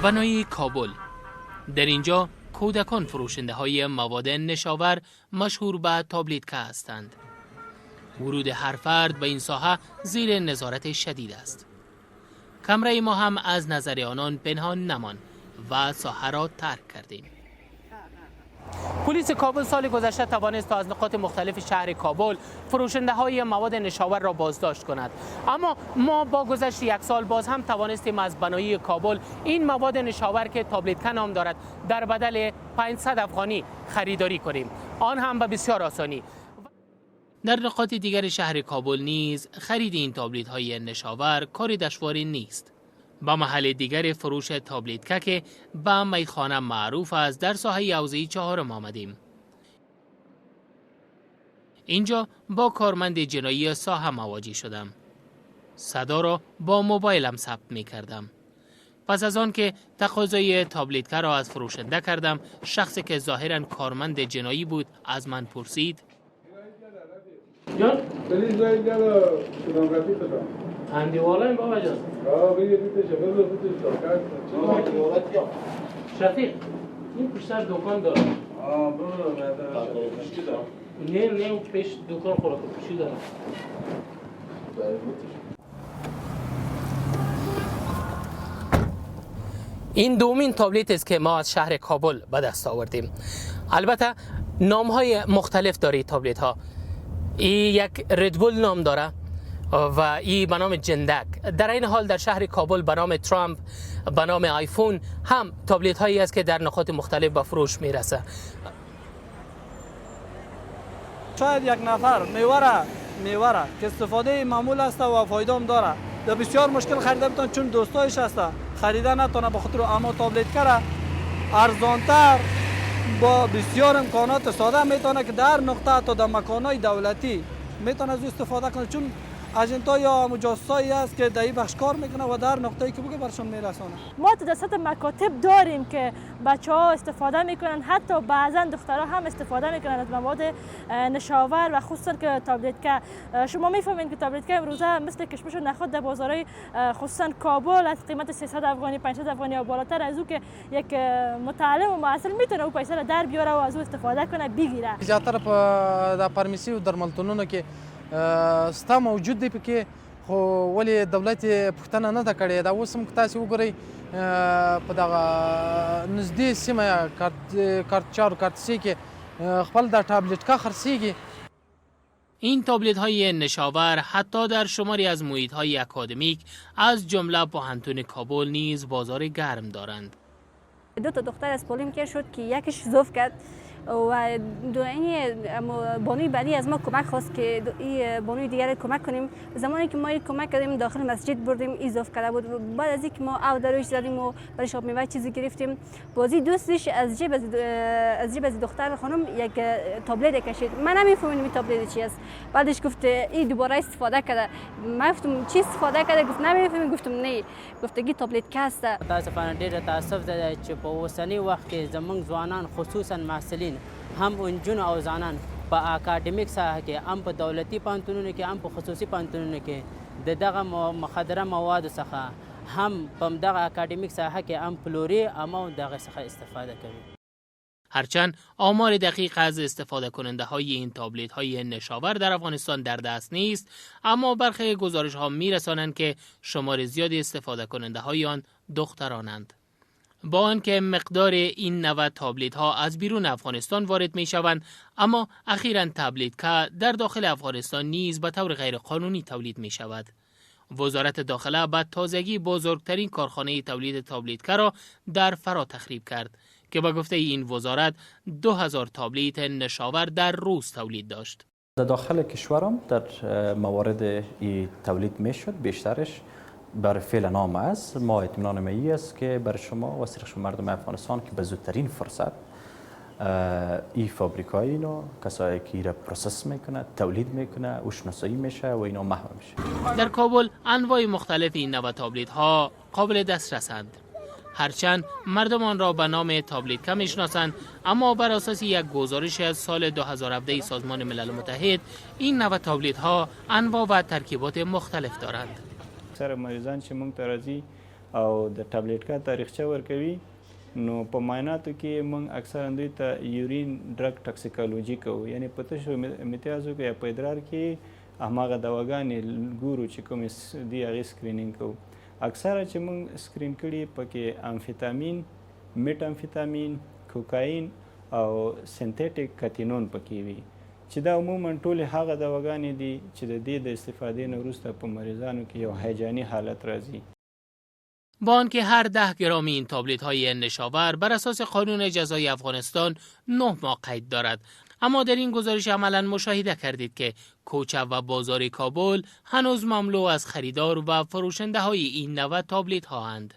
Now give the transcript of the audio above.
بنای کابل. در اینجا کودکان فروشنده های مواد نشاور مشهور به تابلیتکه هستند. ورود هر فرد به این ساحه زیر نظارت شدید است. کمره ما هم از نظر آنان پنهان نمان و ساحه را ترک کردیم. پلیس کابل سال گذشته توانست تا از نقاط مختلف شهر کابل فروشنده های مواد نشاور را بازداشت کند، اما ما با گذشت یک سال باز هم توانستیم از بنایی کابل این مواد نشاور که تابلتکه نام دارد در بدل 500 افغانی خریداری کنیم، آن هم به بسیار آسانی. در نقاط دیگر شهر کابل نیز خرید این تابلت های نشاور کار دشواری نیست. با محل دیگر فروش تابلتکه که به میخانه معروف است در ساحه حوزه چهارم آمدیم. اینجا با کارمند جنایی ساحه مواجه شدم. صدا را با موبایلم ثبت می کردم. پس از آن که تقاضای تابلتکه را از فروشنده کردم، شخصی که ظاهرا کارمند جنایی بود از من پرسید: جان؟ اندیواله بابا جان. شفیق این پشت دکان داره. نه نه پیش دکان خوراک پوشی داره. این دومین تابلت است که ما از شهر کابل به دست آوردیم. البته نام های مختلف داره تابلت ها. این یک ردبول نام داره و این به نام جندک. در این حال در شهر کابل به نام ترامپ، به نام آیفون هم تابلت هایی است که در نقاط مختلف به فروش میرسه. شاید یک نفر میوه که استفاده معمول است و فایده هم داره، در بسیار مشکل خریده بتون چون دوستایش هست خریده نتونه به خاطر، اما تابلت کرا ارزانتر با بسیار امکانات ساده میتونه که در نقطه تا در مکانهای دولتی میتونه از استفاده کنه، چون اجنتا یا مجاسایی است که در این بخش کار میکنه و در نقطه‌ای که بگه برشون میرسانه. ما تو در سطح مکاتب داریم که بچه‌ها استفاده میکنن، حتی بعضا دخترها هم استفاده میکنن از مواد نشاور و خصوصا که تابلتکه. شما میفهمین که تابلتکه امروزه مثل کشمش و نخود در بازارهای خصوصا کابل از قیمت 300 افغانی 500 افغانی یا بالاتر از او که یک متعلم و محصل میتونه او پیسه را در بیاره و از او استفاده کنه بگیره. زیاتره په د فارمسي او درملتونونو کې ستا موجود دی پکې، خو ولې دولت یې پوښتنه نه ده کړې. دا اوس هم که تاسې وګورئ په دغه نږدې سیمه کارت چهار کارت سه کې خپل دا تابلتکه خرڅېږي. این تابلت های نشاور حتی در شماری از محیط های اکادمیک از جمله پوهنتون کابل نیز بازار گرم دارند. دو تا دختر از پولیم که شد که یکیش ضعف کرد و این بانوی بعدی از ما کمک خواست که این بانوی دیگر کمک کنیم. زمانی که ما این کمک کردیم داخل مسجد بردیم، این ضعف کرده بود. بعد از اینکه ما او درویش زدیم و برای آب میوه چیزی گرفتیم، بازی دوستش از جیب از دختر خانم یک تابلت کشید. من نمیفهمیدم این تابلت چی است. بعدش گفت این دوباره استفاده کرده. من گفتم چی استفاده کرده؟ گفت نمیفهمی. گفتم نه. گفت این تابلت که است. متاسفانه ډیره تاسف ده چې په اوسنی وخت کې زمونږ ځوانان خصوصا محصلین هم نجونو او ځوانان په اکاډمیک ساحه کې هم په دولتي پوهنتونونو کې هم په خصوصي پوهنتونونو کې د دغه مخدره موادو څخه هم په دغه اکاډمیک ساحه کې هم پلوري اما دغه څخه استفاده کوي. هرچند آمار دقیق از استفاده کننده های این تابلت های نشاور در افغانستان در دست نیست، اما برخی گزارش ها می رسانند که شمار زیادی استفاده کننده های آن دخترانند. با آنکه مقدار این نوع تابلت ها از بیرون افغانستان وارد می شوند، اما اخیراً تابلت که در داخل افغانستان نیز به طور غیر قانونی تولید می شود. وزارت داخله به تازگی بزرگترین کارخانه تولید تابلت که را در فرا تخریب کرد که به گفته این وزارت 2000 تابلت نشاور در روز تولید داشت. در داخل کشورم در موارد ای تولید می شد، بیشترش بر فعل نام است. ما اطمینان مایی است که بر شما و سرخ مردم افغانستان که به زودترین فرصت ای فابریکای اینا کسایی که ایرا process میکنه تولید میکنه و شناسایی میشه و اینا محو میشه. در کابل انواع مختلف این نوع تابلت ها قابل دسترسند. هرچند مردم آن را به نام تابلت کم میشناسند، اما بر اساس یک گزارش از سال 2017 سازمان ملل متحد این نوع تابلت ها انواع و ترکیبات مختلف دارند. اکثره مریضان چې موږ ته راځي او د ټابلیټکا تاریخچه ورکوي، نو په معایناتو کې موږ اکثرا دوی ته urine drug toxicology کوو، یعنی په تشو میتیازو کې یا په ادرار کې هماغه دواګانې ګورو چې کومې دي، هغې screening کوو. اکثره چې موږ screen کړي، پکې امفیتامین، میټامفیتامین، کوکاین او synthetic cathinone پکې وي، چې دا عموما ټولې هغه دواګانې دي چې د دې د استفادې نه وروسته په مریضانو کې یو هیجاني حالت راځي. با آنکه هر 10 گرم این تابلت های نشاور بر اساس قانون جزای افغانستان 9 ماه قید دارد، اما در این گزارش عملا مشاهده کردید که کوچه و بازار کابل هنوز مملو از خریدار و فروشنده های این نوع تابلت هااند.